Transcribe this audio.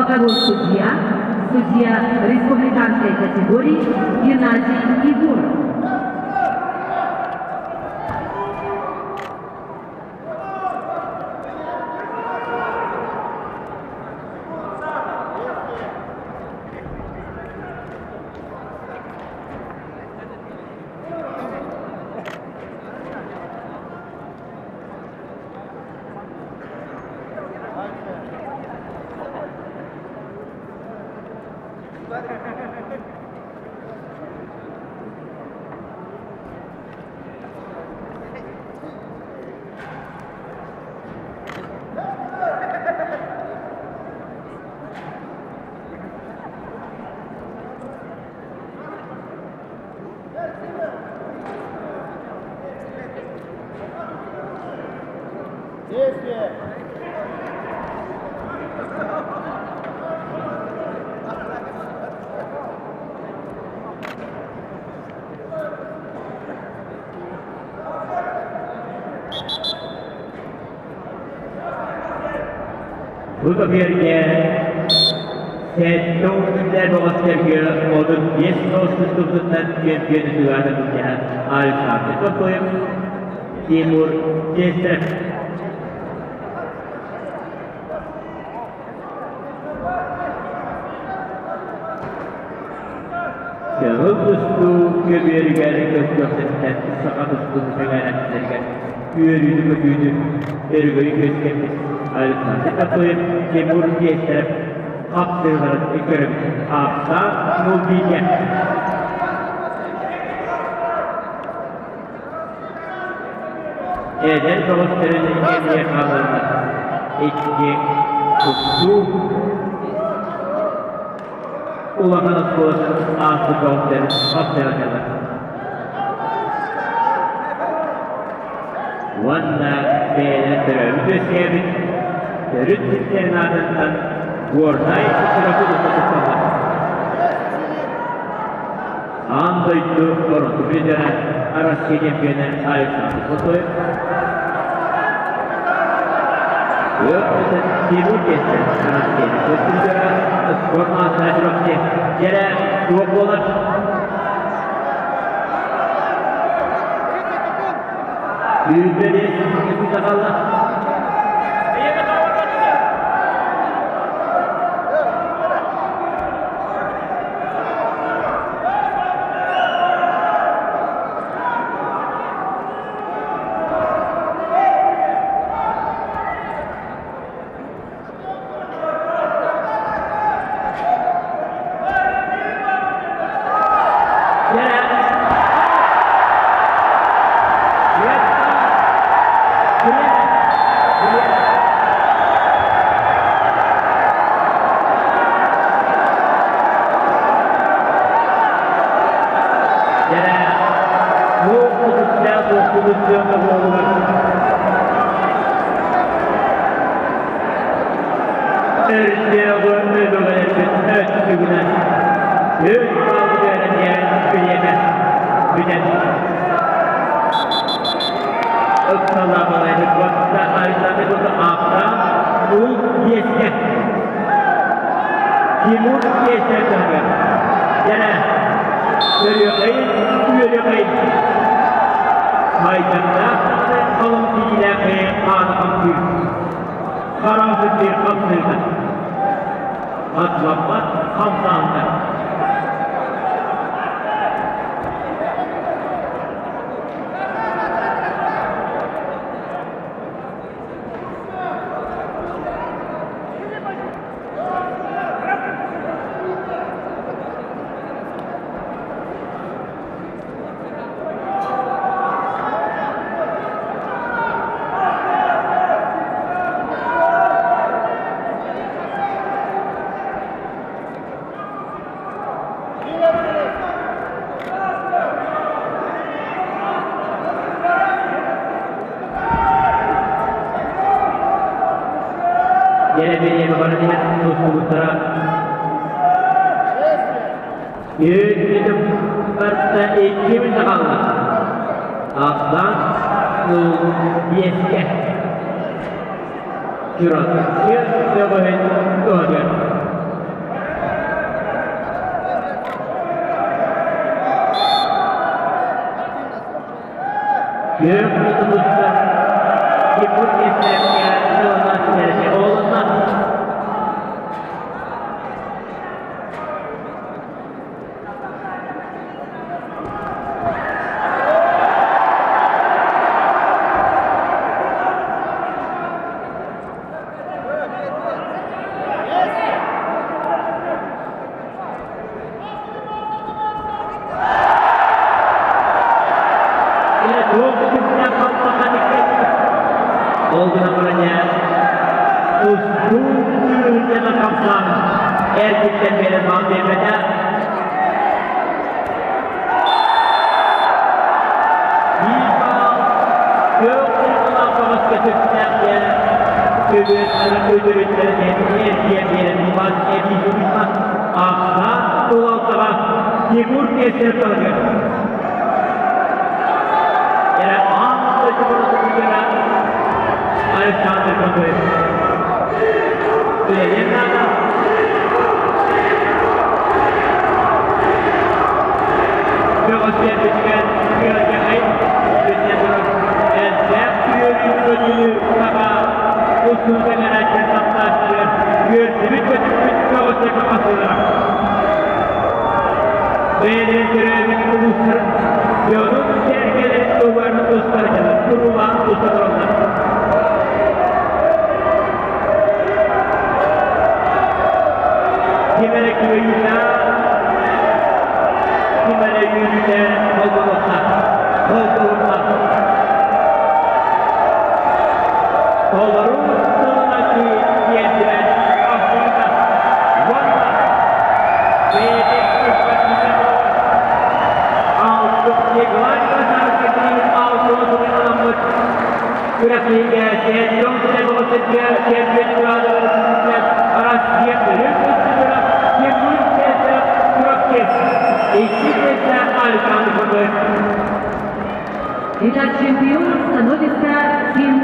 Боковой судья, судья республиканской категории Геннадий Егоров. Действие! Бу көбүөргэ 70 бөҕөстөргө 35 сыл тустубутуттан чөмпүйүөн ытыгар сылдьар Александр Токоев, Тимур Нестеров. Көҥүл тустуу көбүөрүгэр көстүөхтэртэн саха тустууну сэҥээрээччилэригэр үөрүүнү-көтүүнү өрөгөйү үөскэппит Александр Токоев, Тимур Нестеров хапсыһыыларын көрөбүт. Аапсаан Мулдике. Эдэр бөҕөстөрүн эмиэ хаалларда. Икки тустуу улахан оскуолатын ааспыт бөҕөстөр хапсыһаллар. Уонна бэйэлэрин төрөөбүт үөскээбит төрүт сирдэрин аатыттан Горнай Чурапчы тутталлар. Аан дойду орто призера Россия чемпиона Александр Сосоев Тимур Кестер Россия призера спорт маастара Чурапчы Дьэрэ туох буолар? Сүүрбэ хаалла. Дьэ, бу үтүктээх туохпутун сыана буолугар Өрдөөҕү өбүгэлэрбит өттүгүнэн өй хаалбыт диэн бириэмэ бүтэн ыксалаабалайбыт уонна Александр ааттаан Ул Биэскэ Тимур Биэскэ тыһыгар дьэрэ көрүөххэйин үөрүөххэйин Майданнаах даҕаны халыҥ тииһилээх хаана хамсыыр Хараҥ сирдиир хамсыыта Хатыламмат хамсааһына. Дьэрэбиэйэ барытыгар тустубуттара Үөтүм барта иккибин да хаалла. Ахсан 05-кэ. Чурапчы бөҕөһүн туһатыгар. Күөх тутулуктар Тимур Нестеровка тылынан сүтэргэ оҕолонно. Ол гынан баран устуу күүһүнэн хамсаан эргиттэн биэрэн баал биэрбэтэ. Биир баал күөх кулгулаах көмөскө сөптөөх диэн көбүөттэрин өтөрүттэрин эргийэн биэрэн бас эбии суруйса ахсаан туолалтаҕа Тимур Нестеров таһыгар. Эрэ аан дойду боросубугара Александр Кондоев. Үлэлиэн наада. Бөҕөстөрбүтүгэр күөлгэҕэй бүтэн турар элбэх үөрүү-көтүүнү саҕа устуута гэнээччи таптааччылар үөрдүбүт-көтүппүт бөҕөстөргө хасыылара. Бэйэлэрин төрөөбүт улуустарын дьонун сэргэлэрин туһугар тустар туруулаан туста тураллар. Ким эрэ кыайыыта, ким эрэ үөрүүтэ холбонуохтаах, холбоһуохтаах. Толору тылынан тиэрдибэт ахсыыта уонна бэйэтин туспатыыта буолар. Алтыс Алтыс Күрэхтэһиигэ Чемпион Сэргэ Чемпион Россия өрүс устугура Тимур Нестеров Чурапчы. Икки миэстэ Александр Фадеев. Итак, чемпионом становится Тимур.